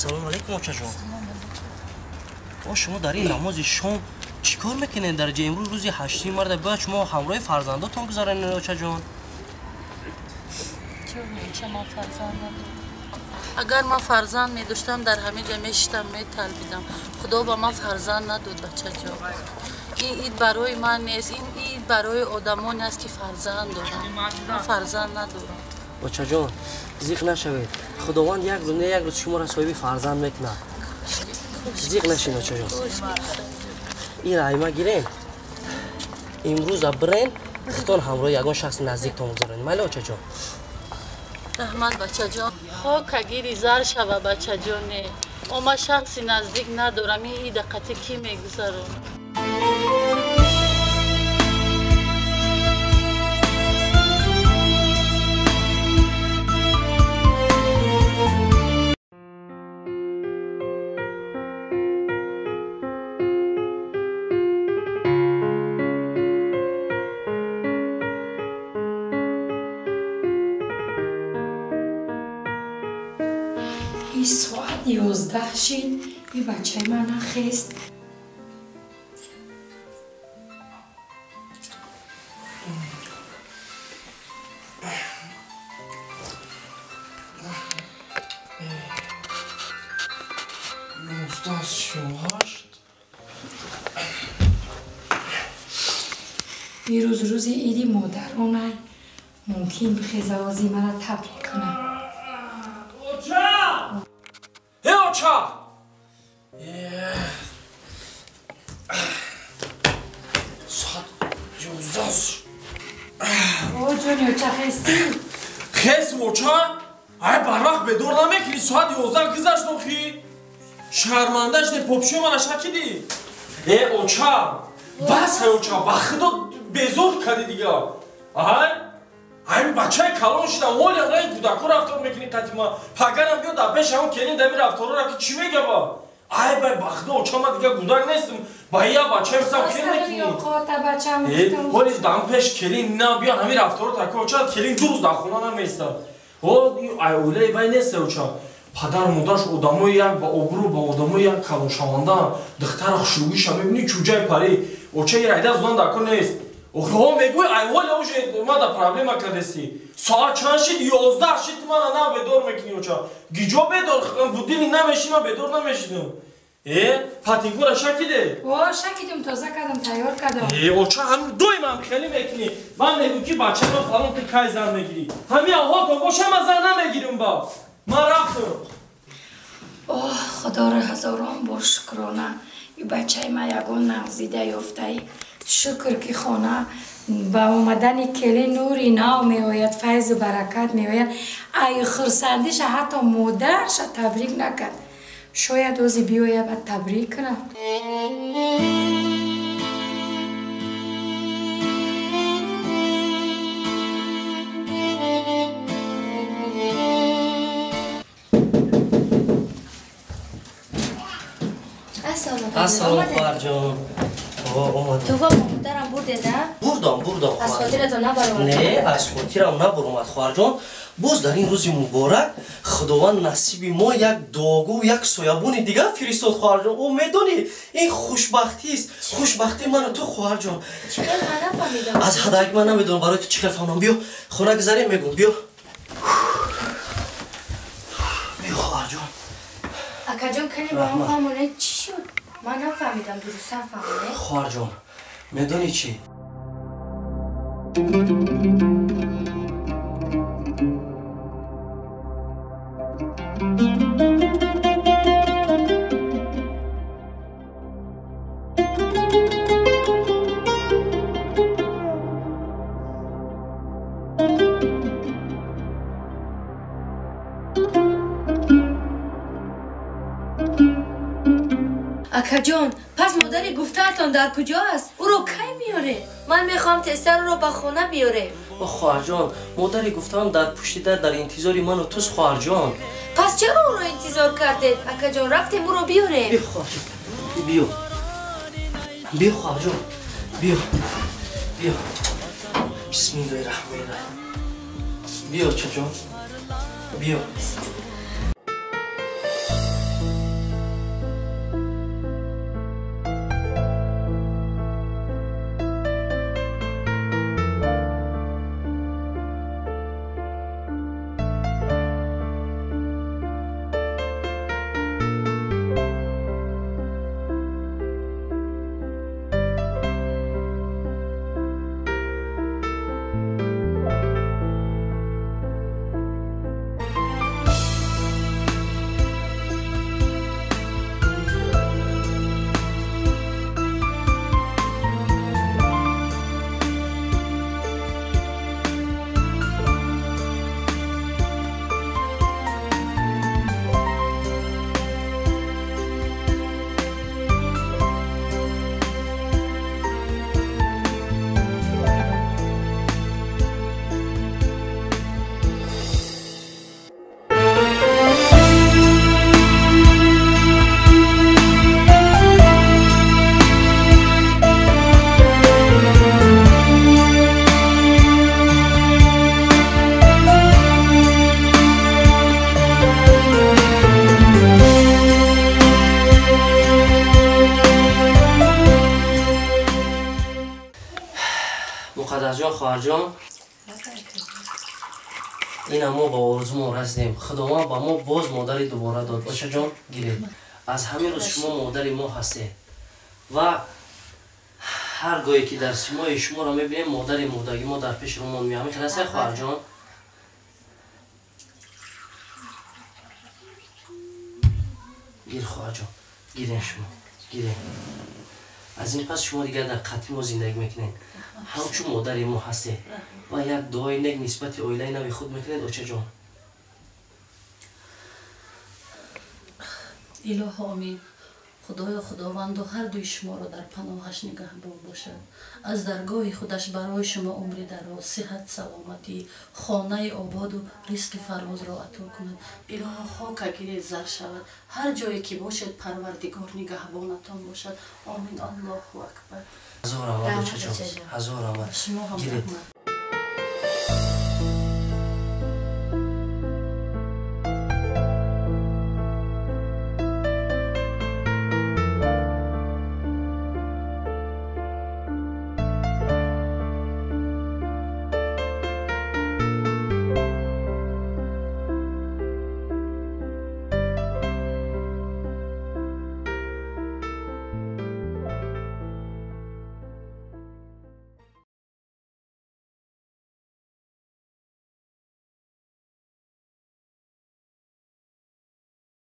Салом алейкум очаҷон. О, шумо дар ин намози шом чӣ кор мекунед дар ҷо? Имрӯз рӯзи 8 март, бояд шумо ҳамроҳи фарзандотон гузаронед очаҷон. Чун ман фарзанд надорам. Агар ман фарзанд медоштам, дар ҳамин ҷо мешиштам, металбидам. Худо ба ман фарзанд надод, бачаҷон. Ин ид барои ман нест, ин ид барои одамоне аст, ки фарзанд доранд. Ман фарзанд надорам. Очаҷон, зиқ нашавед. Худованд як рӯз не як рӯз шуморо соҳиби фарзанд мекунад. Зиқ нашин, очаҷон. Ин райма гирен. Имрӯза бирен, худтон ҳамроҳи ягон шахси наздиктон гузаронед. Майли, очаҷон? Раҳмат, бачаҷон. Хока гири зар шава, бачаҷоне. О, ман шахси наздик надорам, ин ида қати кӣ мегузаронам? Соат 11 шид, и бачаи ман нахест. 11:38. Ирӯз рӯзи иди модаронай, мумкин бихеза ози мара табрик кунад. Оча! Соат 11. О, ҷони оча, хестӣ? Хестм, оча? Ай, барвақт бедор намекунӣ, соат 11 гузашт охи. Шарманда шуде, попшӯи мана шакидӣ. Э, оча, бас ай оча, ба худо безор кардӣ дига. Ай? Ай, бачаи калон шудам, ҳоле ай кӯдако рафтор мекунӣ қати ман. Пагарам биё дар пеши ҳамон келин дами рафторора ки чӣ мегаба? Ай бай, ба худо оча, ман дига кӯдак нестам. Ба я бачаи сам келин мекунӣ. Ҳоле дар пеш келин на биё ҳамин рафторо тако оча, келин ду рӯз дар хона намеистад. О, ай оилаи вай нест оча. Падару модараш одамои як ба обрӯ, ба одамои як калоншавандаанд. Духтара хушрӯгиша мебинӣ, чӯҷаи парӣ. Оча, ир айда зудан дар кор нест. Охиҳо мегӯй, ай ҳоле уже мада проблема кардеси. Соат чанд шид? 11 шид, мана на бедор мекунӣ оча. Гиҷо бедор, будильник намеши, ман бедор намешидам. Э, патинкора шакиде? О, шакидум, тоза кардам, тайёр кардам. Э, оча, ҳам доим ҳам хеле мекунӣ. Ман мегӯм ки бачаи ман фалон, ту кай зан мегирӣ? Ҳамин авҳотон боша, ман зан намегирам ба. Ман рафтам. Оҳ, худоро ҳазорон бор шукрона. И бачаи ман ягон нағзида ёфтаи. Шукр ки хона ба омадани келин нури нав меояд, файзу баракат меояд. Ай хурсандиша ҳатто модарша табрик накард. Шояд ози биёяд ба табрик кунад. Ассалому хоҳарҷон. Ту ва модарам бурдеда? Бурдам, бурдам. Аз хотиратон набаромад? Не, аз хотирам набаромад, хоҳарҷон. Боз дар ин рӯзи муборак Худованд насиби мо як дуогӯ, як соябони дигар фиристод, хоҳарҷон. О, медонӣ, ин хушбахтист. Хушбахтии ману ту, хоҳарҷон. Чӣ хел, ман нафаҳмидам. Аз ҳадаки ман намедонам барои ту чӣ хел фаҳмам. Биё, хона гузарем, мегӯм, биё. Биё, хоҳарҷон. Акаҷон, кане ба ман фаҳмонед, чӣ шуд? Ман нафаҳмидам, дурустар фаҳмонед. Хоҳарҷон, медонӣ чӣ? Акаҷон, пас модари гуфтаатон дар куҷо аст? Ӯро кай меоред? Ман мехоҳам тезтар ӯро ба хона биёрем. О, хоҳарҷон, модари гуфтаам дар пушти дар дар интизори ману туст, хоҳарҷон. Пас чаро ӯро интизор кардед? Акаҷон, рафтем ӯро биёрем. Биё, хоҳарҷон, биё. Биё, хоҳарҷон, биё. Биё. Бисмиллоҳи раҳмони раҳим. Биё, чаҷон. Биё. Хоҳарҷон, ина мо ба орзумон расидем. Худованд ба мо боз модари дубора дод. Очаҷон, гиред. Аз ҳамин рӯз шумо модари мо ҳастед ва ҳар гоҳе ки дар симои шуморо мебинем, модари мурдагӣ мо дар пеши рӯмон меояд. Ҳамин хел аст, хоҳарҷон? Гир, хоҳарҷон, гирен, шумо гирен. Аз ин пас шумо дигар дар қатъи мо зиндагӣ мекунед, ҳамчун модари мо ҳастед ва як дуои нек нисбати оилаи нави худ мекунед, очаҷон. Илоҳо, омин. Худоё, Худованду ҳар дуи шуморо дар паноҳаш нигаҳбон бошад. Аз даргоҳи худаш барои шумо умри дароз, сиҳат, саломатӣ, хонаи ободу ризқи фарозро ато кунад. Илоҳо, хока гиред, зар шавад. Ҳар ҷое ки бошед, Парвардигор нигаҳбонатон бошад. Омин. Аллоҳу акбар. Ҳазор раҳмат, очаҷон, ҳазор раҳмат. Шумо ҳам Гиред. раҳмат.